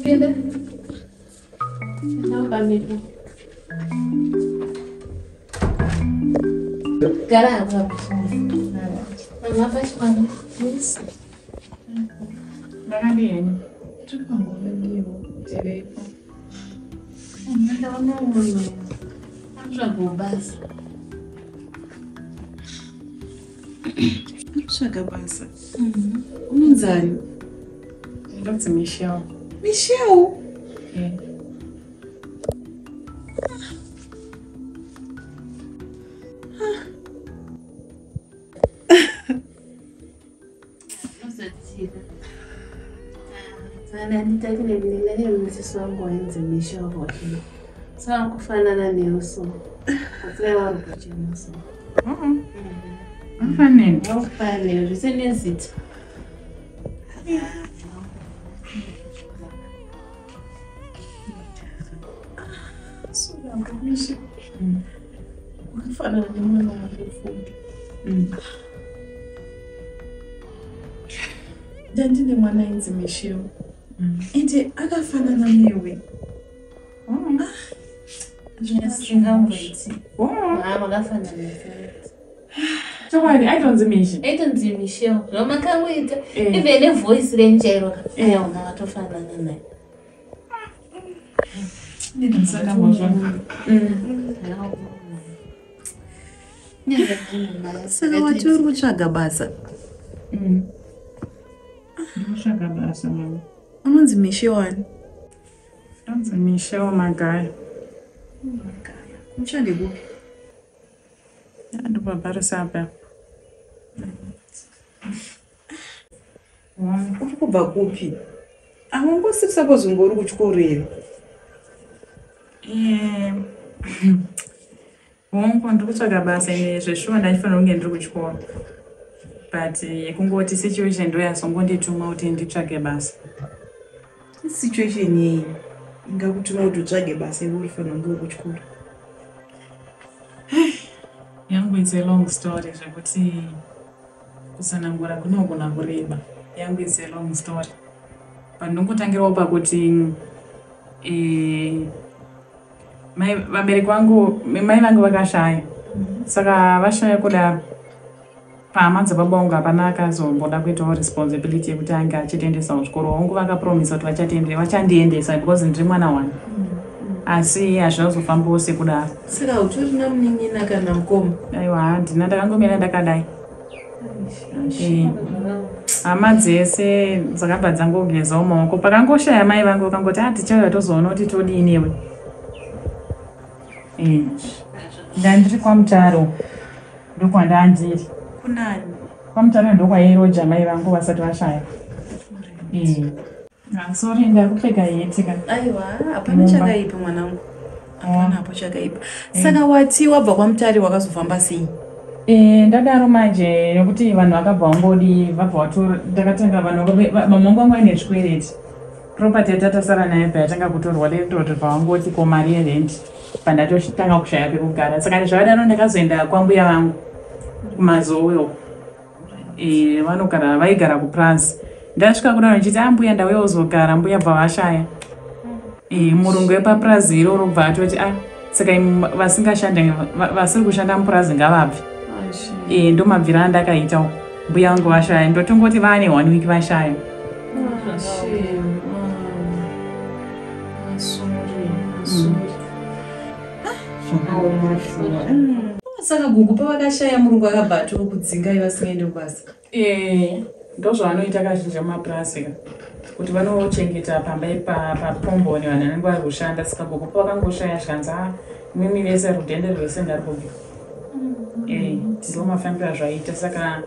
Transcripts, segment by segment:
Pinda. Ndakupamira. Gara hako apa. Mama pachimwana. Yes. Ndakadini? Tiri panguva ndiyo tiripo. Ndaona munhu anotsvagawo basa. Anotsvaga basa. Unonzani? Ndonzi Michelle. Michelle? Eh. Unozotsika. Ndane musisi wangu wainzi Michelle Hotley. Saka kufanana newe so. Asi vari kuchena so. Afaneni. Vakufanana newe zvese nezita. Soramba Michelle. Wakafanana nemwana wangu fundi. Ndandine mwana ainzi Michelle. Ende akafanana newe. Zvingamboiti. Oh. Makafanana. Chokwadi aitonzi Michi. Aitonzi Michelle. Zvamakangoita. Eh. Even nevoice renyu chairo. Aiwa makatofanana naye. Ndakambozvona. Saka wati uri kutsvaga basa. Ndinotsvaga basa mama. Unonzi Michelle wani? Ndonzi Michelle Magaya. Unoshande kupi? Ndobva apa. Uri kubva kupi? Haungosiri suppose kunge uri kuchikoro here? Hongu, ndiri kutsvaga basa ine zveshuwa ndachifanira kunge ndiri kuchikoro, but kungoti situation ndo yazongondituma kuti nditsvage basa. Situation yei ingakutuma kuti utsvage basa iwe urifanira kunge uri kuchikoro? Yangu it's a long story, zvekuti kutsanangura kunogona kureba. Yangu it's a long story, but ndongotangirawo pakuti vabereki vangu, mai vangu vakashaya. Saka vashaya kudaro, pahama dzababa vangu hapana akazomboda kuitawo responsibility yekuti ange achitiendesawo kuchikoro. Hongu, vakapromisa kuti vachandiendesa because ndiri mwana wani, asi hazvina kuzofambawo sekudaro. Saka utorina munin'ina kana mukoma? Aiwa, handina, ndakangomira ndakadai. Hama dzese dzakabva dzangogezawo maoko pakangoshaya mai vangu, vakangoti, "A, tichauya tozoona kuti todii newe." Ndandiri kwaMutaro, ndokwandandiri. Kunani? KwaMutaro ndokwairoja mai vangu vasati vashaya. Ah, sorry, ndakupfeka heti ka. Aiwa, hapana Mumba. chakaipa mwanangu, hapana hapo chakaipa. Saka wati wabva kwaMutare, wakazofamba sei? Ndadaro manje nekuti vanhu vakabva vangodi vabva vatora. Ndakatanga vanhu mama vangu vangu aine zvikwereti. Property yatatasara nayo bva yatanga kutorwa landlord, bva vangoti, "Ko mari yerent?" Pandatotanga kushaya pekugara. Saka zvakadaro ndakazoenda kwambuya vangu kuMazowe uko. Vanogara, vaigara kupurazi. Ndasvika kudaro ndichiti, "A, mbuya, ndauya kuzogara," mbuya bva vashaya. Murungu wepapurazi iroro bva atoti, "A, saka imi vasingashande, vasiri kushanda mupurazi ngavabve." Ndo mabviro andakaitawo mbuya vangu vashaya. Ndotongoti vaane one week vashaya. Shame. Sorry, sorry. Zvakaoma shuwa. Saka gugu pavakashaya, murungu akabva atokudzingai vasingaende kubasa? Ndozvavanoita kazhinji mumapurazi ka, kuti vanochengeta pamba pakomboni vanhu vanenge vari kushanda. Saka gogo pavakangoshaya, zvikanzi, "A, imimi vese, rudhende rwese ndarikubva." Ndizo mafambiro azvaita. Saka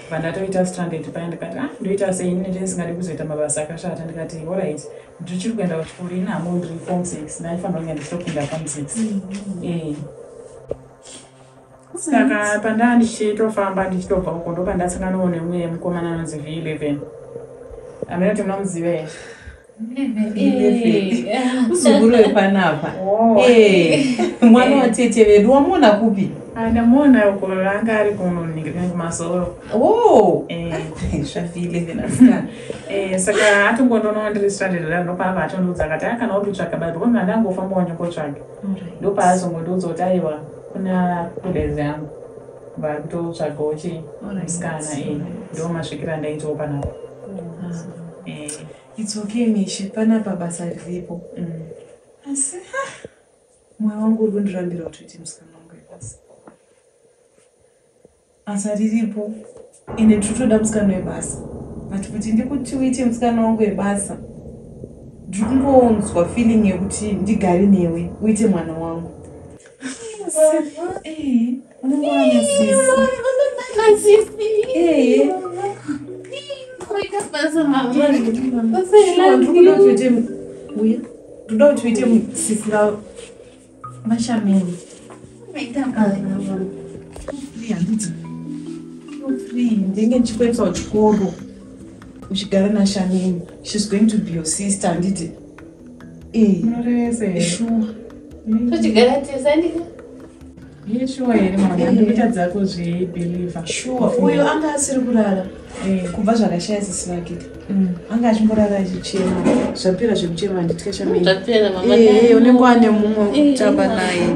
vandatoita stranded paya, ndikati, "Ah, ndoita sei?" Ini ndisingadi kuzoita mabasa akashata. Ndikati, "Alright, ndichiri kuenda kuchikoro ini, hamo ndiri form 6, ndaifanira kunge ndichitopinda form 6." Saka pandaa ndichitofamba ndichitobva uko, ndopandasanganawo nemumwe mukomana anonzi V11. Hamene kuti munomuziva here? Uzukuru wepanapa. Oh. Mwana watete vedu. Wamuona kupi? Ndamuona uko anga ari kunoningirika kumasoro. Oh. Eh. Zva V11 asikana. Saka atongondoona ndiri stranded kudaro, ndopaabva atondiudza akati, "Ah, kana uri kutsvaga basa," because ndangofambawo nyokotsvaga. Ndopaazongondiudza kuti aiwa, kuna kulezi yangu vari kutotsvagawo chi musikana. Ndo masvikiro andaitawo panapa. It's okay, Mishi, panapa basa riripo. Asi mwoyo wangu uri kundirambira kuti uite musikana wangu webasa. Basa riripo, ende tiri musikana webasa, but kuti ndikuti uite musikana wangu webasa, ndiri kungonzwa feeling yekuti ndigare newe, uite mwana wangu. Unenge wana sisi. Sure, ndiri kuda kuti uite, uya, ndoda kuti uite sisi vaShameni. Free, handiti? Feel free, ndinge ndichikuendesa kuchikoro uchigara naShameni. She's going to be your sister, handiti? Munorevesa here? Sure. Tochigara tese, andika? Yeshuwa here, mama? Ndikutadza kuzvibhilivha. Sure, uyo anga asiri kurara kubva zvakashaya sisi vake. Anga achimborara achichema. Zvapera zvekuchema, handitya, Shameni? Zvapera, mama. Unenge wane mumwe wekutamba naye.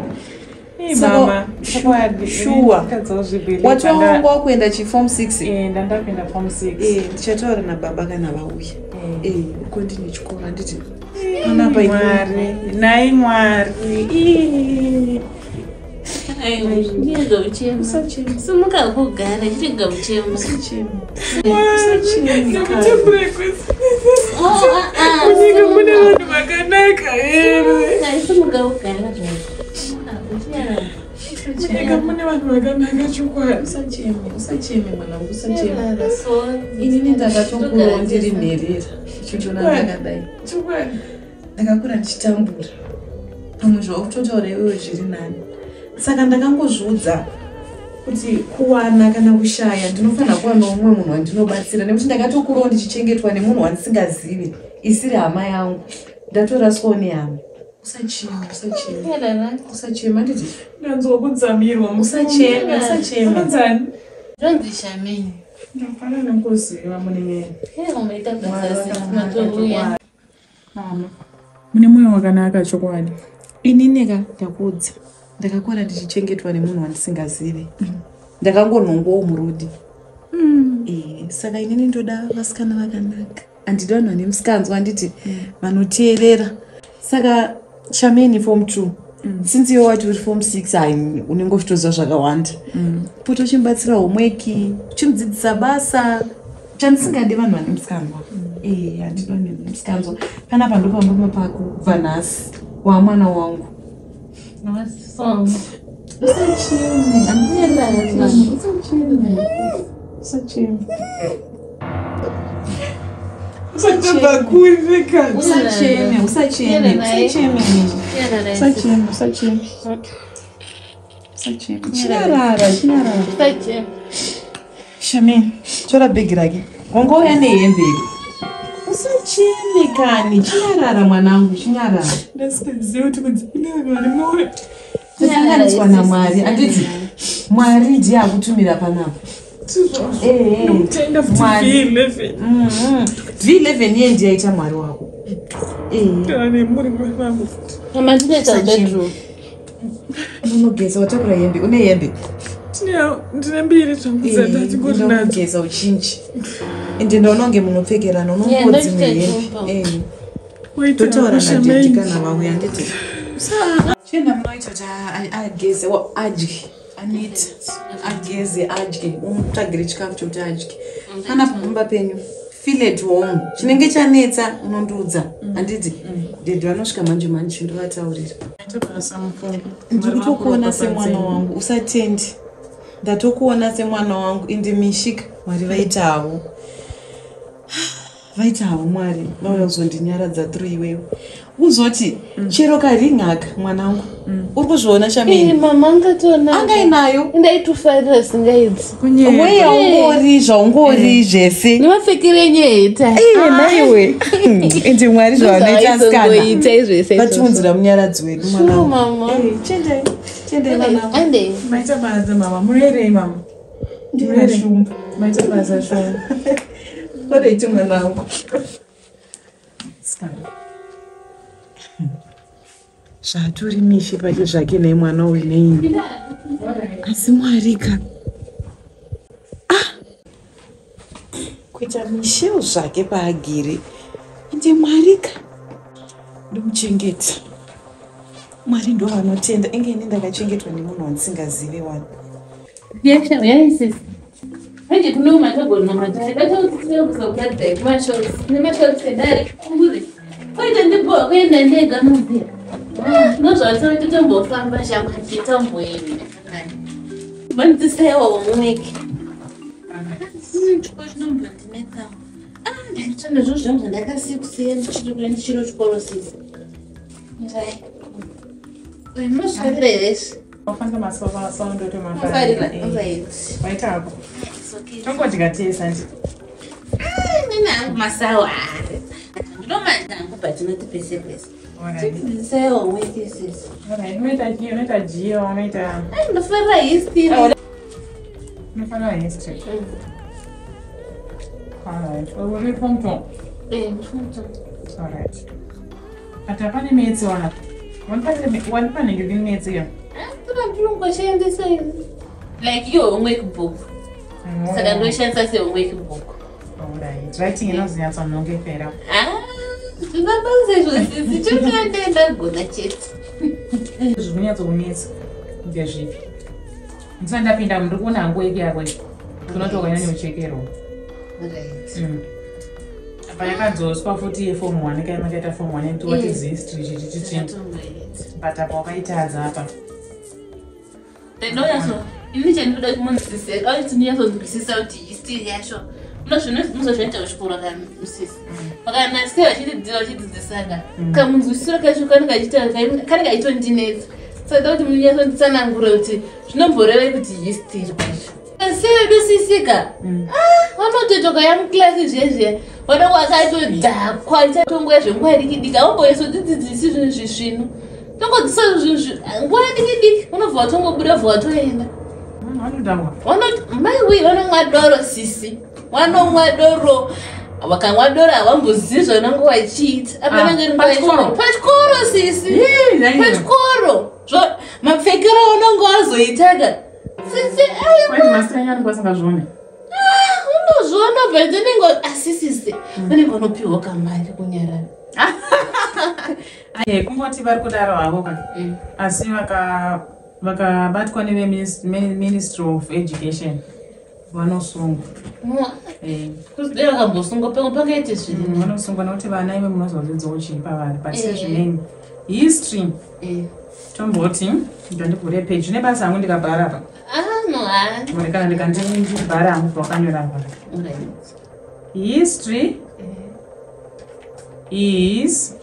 Mama, chokwadi? Sure. Ndikutadza kuzvibhilivha. Wati wanga wakuenda chiform 6? Ndandapinda form 6. Ndichataura nababa kana vauya. Ukondi nechikoro, handiti? Panapa Mwari, nai Mwari. Ii. Chirega kuchema. Usachema. Simuka kugara, chirega kuchema. Usachema. Ndikutambura kwese. Oh, ah, ah, Munyika mune simuka. vanhu vakanaka here? Simuka kugara. Munyika mune vanhu vakanaka chokwadi? Usacheme, usacheme, mwanangu, usacheme. Inini ndakatokurawo ndiri nherera, uchitoona ndakadai. Chokwadi? Ndakakura ndichitambura. Pamwe zvakutotaura iwewe zviri nani. Saka ndakangozviudza kuti kuwana kana kushaya, ndinofanira kuva noumwe munhu wandinobatsira, nekuti ndakatokurawo ndichichengetwa nemunhu wandisingazivi, isiri hama yangu. Ndatoraswawo nehama. Usacheme, usacheme, usacheme, handiti? Ndanzwa kudzamirwa. Usacheme, usacheme. Unonzani? Ndonzi Shameni. Ndafana nekuziva mune Umaita basa matouya. Mama, mune mwoyo wakanaka chokwadi. Ininika ndakuudza, ndakakura ndichichengetwa nemunhu wandisingazivi. Ndakangonhongwawo murodi. Saka inini ndoda vasikana vakanaka, handidi vanhu vane musikanzwa, handiti? Vanoteerera. Saka Shameni form 2, since iwe wati uri form 6, hai, unenge uchitoziva zvakawanda. Pota uchimubatsira homework, uchimudzidzisa basa. Chandisingadi vanhu vane musikanzwa. Handidi vanhu vane musikanzwa. Panapa ndopamba pako kubva nhasi, wamwana wangu. Usacheme, usacheme, usacheme. Usachabva kuri. Usacheme, usacheme, usacheme, usacheme, usacheme, usacheme. Chinyarara, chinyarara. Shameni, tora bhegi rake. Wangouya nehembe iri. Usacheme kani, chinyarara mwanangu, chinyarara. Ndasingazivi kuti kunzi kune vanhu vane mwoyo. Tasanganiswa naMwari, handiti? Mwari ndiye akutumira panapa. Ndokutenda futi. Mwari. V11. V11 iye ndiye aita Mwari wako. Ane muri vangu futi. Mama, ndinoita bedroom. Unogeza, watakura hembe, une hembe? Ndine mbiri zvangu dzandatingori nadzo. Unogeza uchinji, ende ndaona kunge munopfekerana. Yeah, Unongodzimwe ndochita hembe. chumba. Totaura nadaddy kana vauya, handiti? Chienda munoita kuti ageze, adye, aneta. Ageze, adye, umutsvagire chikafu chokuti adye. Panapa pamba penyu, feel at home. Chinenge chanetsa unondiudza, handiti? Daddy vanosvika manje manje, ndovataurira. Ndiri kutokuona semwana wangu, usatendi, ndatokuona semwana wangu. Ende mishika, Mwari vaita havo, vaita havo. Mwari vauya kuzondinyaradza through iwewe. Uzoti chero karingaka, mwanangu, uri kuzviona, Shameni? Mama, angatonaka. Angainayo. Ndaitofarira singaidzi. Weya, ungori zvaungori zvese. Nemapfekero enyu eita. Iye naiwe. Ende Mwari zvavanoita asikana. Ita izvese. Vatiunzira munyaradzi wedu mwana. Sure, mama. Eh, Chendai. Chendai mwana. Ande. Maita basa mama, murerei mama. Ndina shumba. Maita basa shumba. Oreiti mwana wangu. Sikana. Zvatori mishe pache zvake naye mwana uyu neini. Asi Mwarika. Ah! Kuita Michelle zvake paagere. Ende Mwarika. Ndomuchengeta. Mwari ndo vanotenda. Inge ini ndakachengetwa nemunhu wandisingazive wani. Yaisisi. Manje kune matagona matari. Data kuti tine kuzokuratidza kumashops. Nemashops endari kure. Kwaita ndipo kuenda ndega munzira. Ndozvatove totombofamba shamwari tomboenda. Vandisewo homework. Chikoro chinombondinetsawo. Ah, ndaita nezvo zvangu zvandakasiya kusiya ndichiri kuenda ndichiri kuchikoro sisi. Ndai. Munozvifarira here izvi? Wafanira masofa sound Munofarira? tomafarira. Alright. Waita hako. It's okay. Tongodya tese andi. Nina hangu masawa. Ndinomanda hangu but not pese pese. Alright. Tidzidzisewo homework sisi. Alright, unoita chii? Unoita geo, unoita Ai, ndinofarira history. unofanira history. Alright. Uri form 2. Eh, ndifunga. Alright. But hapane maths wana. Wanipanenge kune maths iyo. Toda ndinongoshandisa ini. Like iyo homework book. Saka ndoshandisa sehomework book. Alright. Writing inozonyatsonongekera. Ah, zvinabasa izvo sisi. Chotande ndagona chete. Zvinonyatsokunetsa ndezvipi? Ndisati ndapinda ndiri kuona hangu weki yako iyi. Kunoti wakanyanya Right. Apa yakadzoswa futi yeform 1 kai makaita form 1 and what is history chichichichi. Ndakatomboita. But apa wakaitadza apa. Ndinonyatso ini chandinoda kuti munzwisise auti ndinyatsonzwisisa kuti history yacho munozvinoita kuchikoro kamusisi vakanasika vachidzidzira vachidzidzisana kamunzwisisiro kacho kanenge kachitondinetsa saka da kuti munyatsonditsanangura kuti zvinomborevei kuti history kwacho sevedu sisika vanototoka yamuklasi zvezve vanonge vakatodhakwa ichatongoya zvenguva diki diki avamboisodzidzidzisi zvinhu zvisvinu tongodzisa zvinhu nguva diki diki unobva watongobuda bva watoenda Vanodhakwa. Vanoti maiwe vanomwa doro sisi vanomwa doro vakamwa doro havambozivi zvavanenge vachiita Ah, pachikoro? pachikoro sisi Ii, nhai. pachikoro mapfekero avanonge vazoitaka sisi aiwa Wait, master yenyu anenge asingazvioni. unozviona but unenge asisisi vanenge vanopiwa kamari kunyarara Aye, kungoti vari kudaro havo ka. Asi vakabatwa neveministry of education vanosungwa. Eh, kuzidai vakambosungwa pamwe pangaite zviri vanosungwa nekuti vana ive munozodzidzawo chii pavari but Eh. sezvineni history tomboti ndandivhure page zvine basa hangu ndikabhara apa ano ha Ore kana ndikandibhara hangu pawakanyora apa history is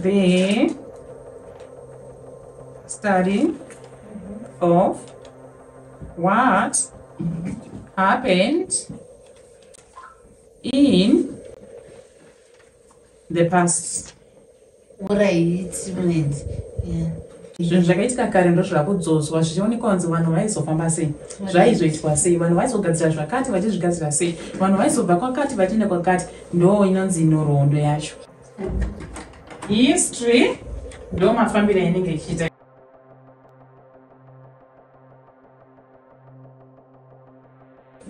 the study of what happened in the past. Alright, munenzi. Yeah. Zvinhu zvakaitika kare ndo zvakudzoswa zvichionekwa kunzi vanhu vaizofamba sei, zvaizoitwa sei, vanhu vaizogadzira zvakati vachizvigadzira sei, vanhu vaizobva kwakati vachienda kwakati. Ndo inonzi nhoroondo yacho. History ndo mafambiro ainenge ichiita.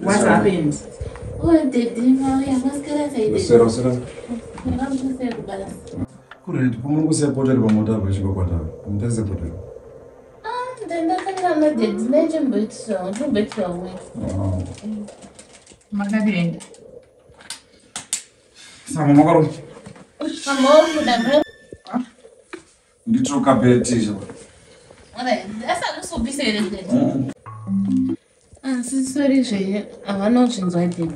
What happened? Oh, daddy, mauya masikara sei? Sera, sera. Ndakamusaya kubasa. Kureti, pamuri kusiya poto iri pamota apa ichikwakwata apa. Mutarise poto iri. Ah, ndandakangana daddy, ndaichimboitirawo, ndimboitirawo. Makadini? Saka mama kwaro Mama wamuda mra. nditiro kapeti. Alright, asi akusopisa here daddy? Asi sorry zvenyu, havana kuzvinzwa daddy.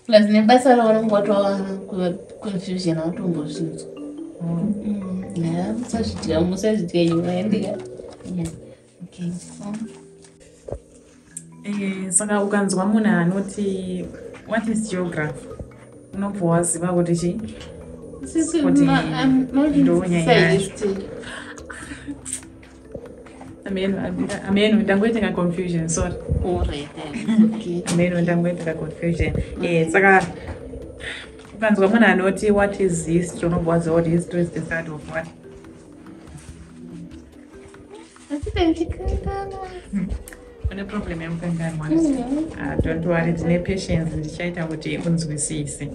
Plus nebasa ravo vanenge vatova confusion havatombozvinzwa. Yeah, musazvidya, musazvidya nyuma yandika. Yeah. Okay. Eh, saka ukanzwa munhu anoti what is geography unobva waziva kuti chii Kuti ndonyanya. Ameno ndangoita confusion, sorry. Alright, okay. Ameno ndangoita confusion. Saka ukanzwa munhu anoti what is history, unobva waziva kuti history is the study of what? Une problem yemukanganwa. Don't worry, ndine patience, ndichaita kuti unzwisise.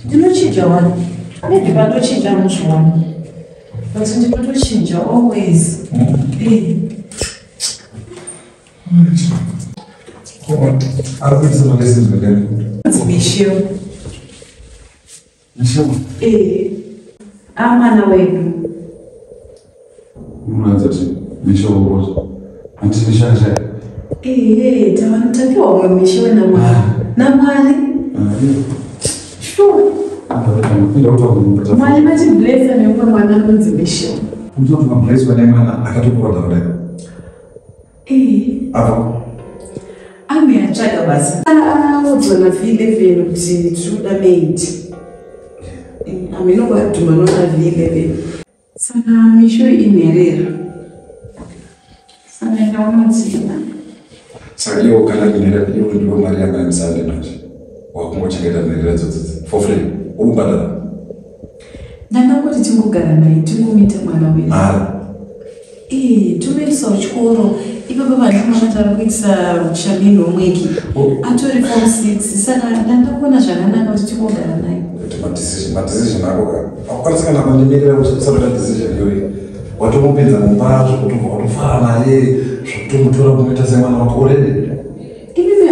Ndinochinja wani. Maybe pandochinja muzviwani. But ndinotochinja always. Michelle. Michelle? Amana wedu. Michelle was. Tapiwa umwe Michelle na mwari. Na mwari? Sure. Mwari matiblessa neumwe mwana anonzi Michelle. Unozotora blesswa nemwana akatokura kudai. Apo. Ame atsvaga basa. Audzwa na V11 kuti tinoda maid. Ameno vadhuma nona V11. Saka Michelle inherera. Saka ndaunodzina. Saka iwo kana inherera iwo ndiwo mari yanga yemusande manje. Wakungochengeta nherera idzodzi for free. Uri kubhadhara. Ndangangoti tingogara naye tingomuita mwana wedu. Mari. Tomuendesa kuchikoro. Ipapo vanhu vanotara kuitisa Shamini womweki. Atori form 6 saka ndandakuona zvakanaka kuti tingogara naye. Madecision ako ka. Akukwanisa kana kundimirira kuti usatoita decision iyoyo. Watomupinza mumba zvekutobva watofara naye zvekutomutora kumuita semwana wako already. Imimi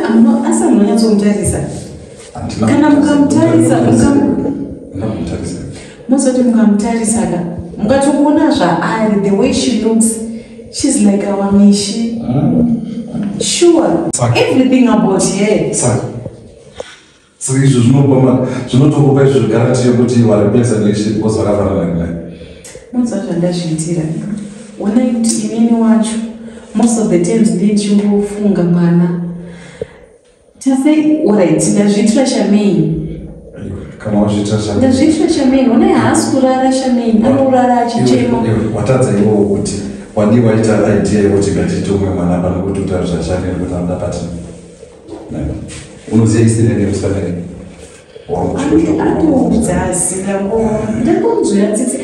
asi munonyatsomutarisa. Kana mukamutarisa muzoti mukamutarisa ka mukatokuona zvaari, the way she looks, she's like our Mishi. Sure. Everything about her. Saka izvo zvinotokupa izvo guarantee yekuti wareplace Mishi because vakafanana naye. Munoziva zvandazviitira. Onai kuti inini wacho most of the times ndichingofunga mwana. Tasei, alright, ndazviitira Shamini. Kana wazviitira Shamini. Ndazviitira Shamini, onai haasi kurara Shamini, anorara achichema. Watadza iwowo kuti wadi waita idea yekuti ngatiite umwe mwana pano kuti utaure zvaShamini kuti anoda partner. Unoziva history yake musikana. Anoudza ndangonzwira tsitsi.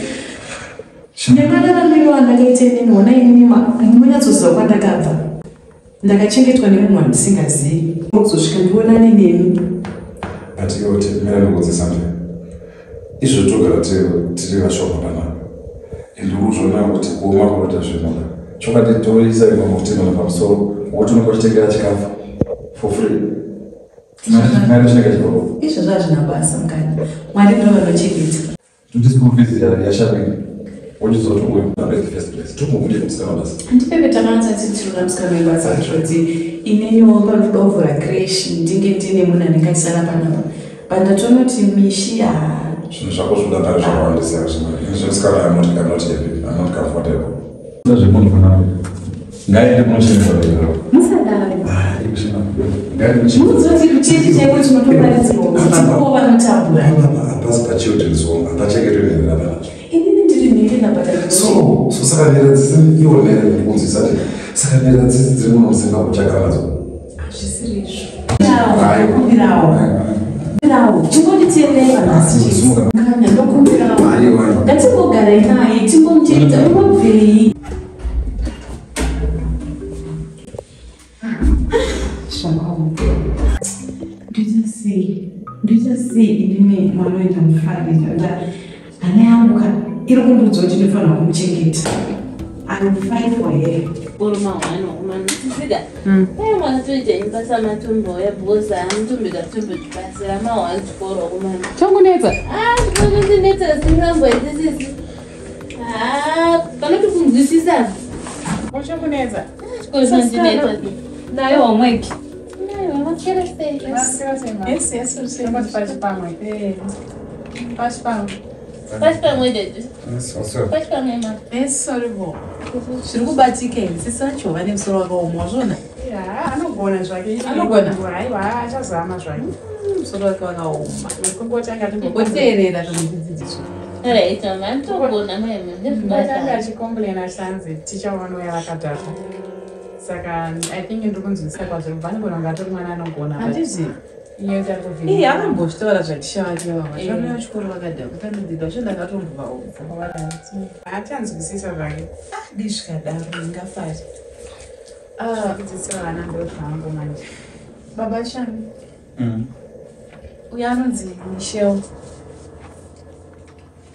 Nemararamiro andakaita inini, ona inini munonyatsoziva kwandakabva. Ndakachengetwa nemunhu wandisingazivi. Kuzosvika ndionane nemi. But iwe mira ndikuudze something. Izvo togara tiri vashoma panapa. Ende urikuzviona kuti kuoma kunoita zvinhu. Chokwadi toisa imwe mutemo pamusoro wokuti unenge uchitengera chikafu for free. Mari chinenge chikoro. Izvozvo hazvina basa mukani. Mwari ndo vanochengeta. Toti school fees yaShamini. Wochizoti uyu in the first place. Tomubude musikana basa. Handipepe takanatsa musikana webasa kuti ineniwo panoda kuvhura creche ndinge ndine munhu anenge achisara panapa. But ndatoona kuti Mishi zvinhu zvako zvinoda mari zvakawandisa zvimwe. Musikana I'm not happy. I'm not comfortable. Zvemunhu panapa. Ngaende kunochengetwa. Musadaro. Munozoti kuchechi chaiko tinotoparidzirwa kuti tiko vanotambura. Hapasi pachildren's home, hapachengetwe nherera panapa. Inini ndiri nherera but So saka nherera dzisi iwo nherera ndikunzwisa kuti saka nherera dzisi dziri muno muZimbabwe uchagara nadzo. Hazvisiri izvo. Kumbirawo. Kumbirawo. Tingonditendei vanhu. Kana ndokumbirawo. Ngatimbogarai naye tingomuchengeta unobvei. Ndoita sei inini mwana wenda mufarira. Hana yangu kana Iri kundiudza kuti ndinofanira kumuchengeta. I will fight for her. Kuruma hwani wakumana sisika. Ai mwana toita imba matumbo yabhoza mutumbi katumbi chipasira mahwani chikoro wakumana. Chokunetsa? Ah, chikoro singamboiti sisi. Ah, panoti kunzwisisa. Chokunetsa? Chikoro chinondinetsa. Nayo homework. Nayo makera sei? Makera sei ma? Yes, yes, yes. Tongoti pashi pamwe. Pashi pamwe. Pashi pamwe dedu. Yes, what's up? Pashi pamwe ma. Yes, sorry bo. Zviri kubatika here? Sisi vacho vane musoro wakaoma, wazviona? Ya, anogona zvake. Anogona? Haiwa, achazama zvake. Musoro wake wakaoma. Kungoti anga Ngoteerera zvinodidzidziswa. Alright, mama, anotogona mai Kungoti ndezvibasa. anga achicomplain achanzi ticha vanouya vakadhakwa. Saka I think ndiri kunzwisisa kwazvo kubva anogona kunge atori mwana anogona. But Handizvi? iye kuti ari kuvhiringa. Iye akambozvitaura zvatisha vake vava. Vanouya kuchikoro vakadhakwa kanodzidza zvo ndakatombovaudza. Achanzwisisa zvake. Dii zvikadaro ndingafari. Ah, Kudzidzisa vana ndozvangu manje. Baba Shami. Uyo anonzi Michelle.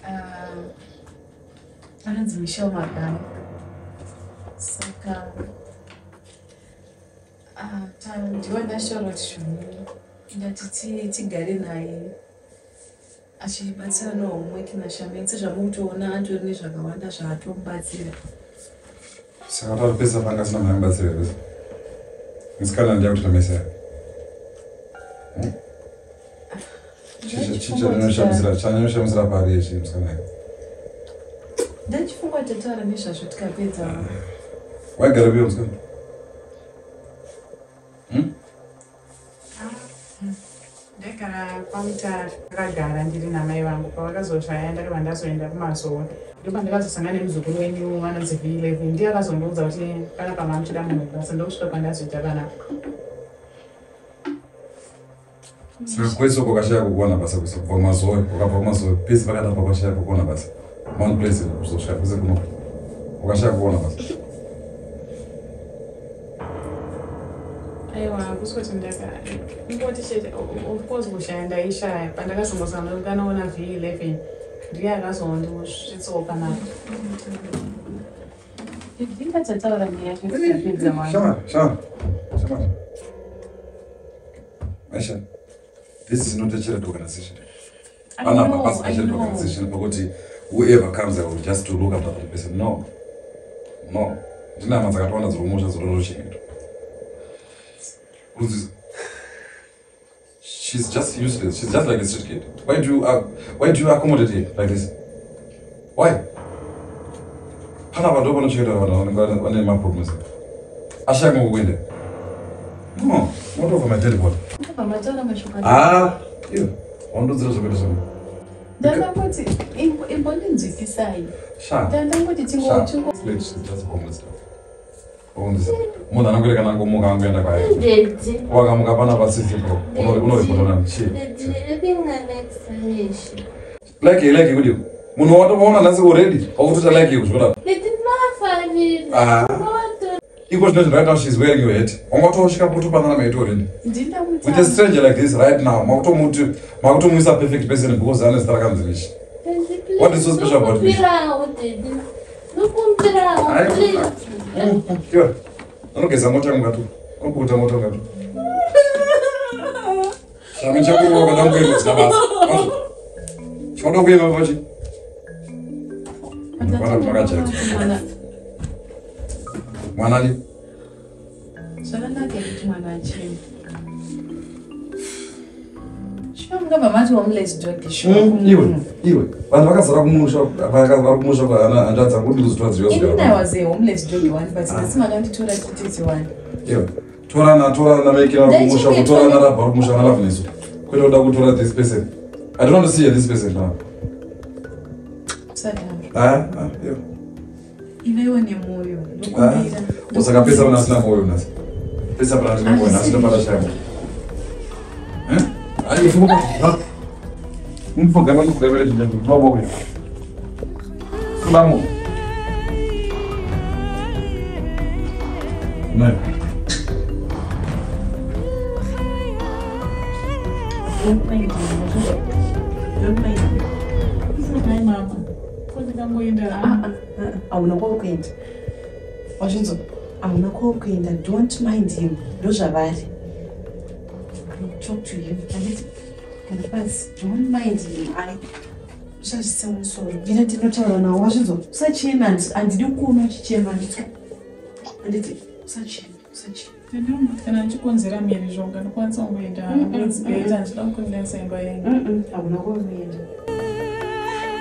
Ah, anonzi Michelle Magama. Saka ah, ndiwe ndashaura kuti zvonini ndati tigare naye achibatsira nehomework naShami sezvamukutoona atori nezvakawanda zvaatomubatsira. Saka tatopedzisa panga asina munhu amubatsira here? Musikana ndiye kutoita mese yake. Chanoshamisira pari ichi musikana yake. Ndachifunga tataura nezvazvo tikapedza. Waigara kuyo musikana? Ndaigara kwaMutare, ndakagara ndiri namai vangu. Pavakazoshaya ndakabva ndazoenda kumazuva. Ndopandakazosangana nemuzukuru wenyu anonzi V11. Ndiye akazondiudza kuti panapa mamuchida munhu webasa, ndokusvika kwandazoita panapa. Saka kwese uko wakashaya kukuwana basa kwese kubva kumazuva, wakabva kumazuva pese pakadapa kwashaya kukuwana basa. One place kuzosvika kwese kuno. Wakashaya kukuwana basa. Aiwa, hakusi kuti ndaka ingoti chete, of course kushaya ndaishaya. Pandakazombosangana V11 ndiye akazondisvitsawo panapa. Ndingatataura nyaya yacho tikapedza wani. Shamari, shamari, shamari. Aisha, this is not a charity organization. I Panapa know, pasi I pa charity know. organization pakuti whoever comes I will just to look after that person. No. No. Ndine hama dzakatowanda dziri kumusha dzinotochengeta. She's just useless. She's just like a street kid. Why do you accommodate her like this? Why? Panapa ndo panochengeta vanhu vanenge vane maproblems. Ashaya kungokuenda. No, not over my dead body. Ndabva mataura mashoko Ah, iwe, wandodzira zvekuita zvako. Ndandangoti imbondinzwisisai. Sha. Ndandangoti Sha. tingo Wait, she's just homeless now. Homeless. Munhu anongoenda kana angomuka angoenda kwaye. Daddy. Wakamuka panapa sisipo. Unoripota nani? Chi. Daddy, ndinganetsa. Like like kudiko. Munhu watomuona nhasi already wakutoita like kuzvikora. Daddy, ndinofarira. Ah. Iko zvino right now she's wearing your hat. Wangatosvika kutopanana maito already. ndindamuta. With a stranger like this right now, makutomuti makutomuisa perfect person because ane zita rakanzi Mishi. What is so special about Mishi? Ndokumbirawo, Daddy. Ndokumbirawo, Ai, please. Iwe, unogeza mota yangu ngatu. Unopukuta mota yangu ngatu. Shami chakurowa kada kuenda zina basa. Wazvo. Chinoda kuenda pachi. Mwana makajaidzwa. Mwana Mwana ali zvakanaka kuti mwana acheme. Shuwa mungabva mati homeless dog shuwa. Iwe, iwe. Vanhu vakazara kumusha, vari kumusha kwa ana hanzvadzi dzangu kuti ndikuzotora dziriyo Inini I dzigara. was a homeless dog one but ndisi makanditora tititi one. Iwe, torana torana maikira vari kumusha, kutorana rabha vari kumusha ana Loveness. Kwete kuda kutora this person. I don't want to see this person now. Usadaro. Ah, ah, iwe. Ivaiwo nemwoyo. Ndokumbira. Usaka pesa pana asina moyo nhasi. Pesa pana asina moyo nhasi ndopata shaya moyo. Eh? Ayi fuka. Ha. Umfoga manje kugamela nje babo kuya. Vamos. Nayo. Don't mind me. Don't mind me. Hi, mama. kwauri kuenda. Wazvinzwa? Hauna kwauri kuenda. Don't mind him, ndozvavari. Talk to him, handiti? Kana pasi, don't mind him. Ai, usazvise musoro. Ndina ndinotaura nawo, wazvinzwa? Usachema, handidi kuona uchichema, handiti? Handiti? Usachema, usachema. Tete, kana ndichikonzera mhirizhonga, ndokwanisa kungoenda. It's better, handida kukonzeresa imba yenyu. Hauna kwauri kuenda.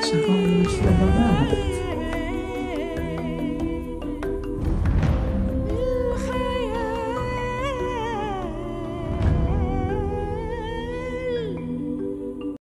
Zvakaoma, chida baba.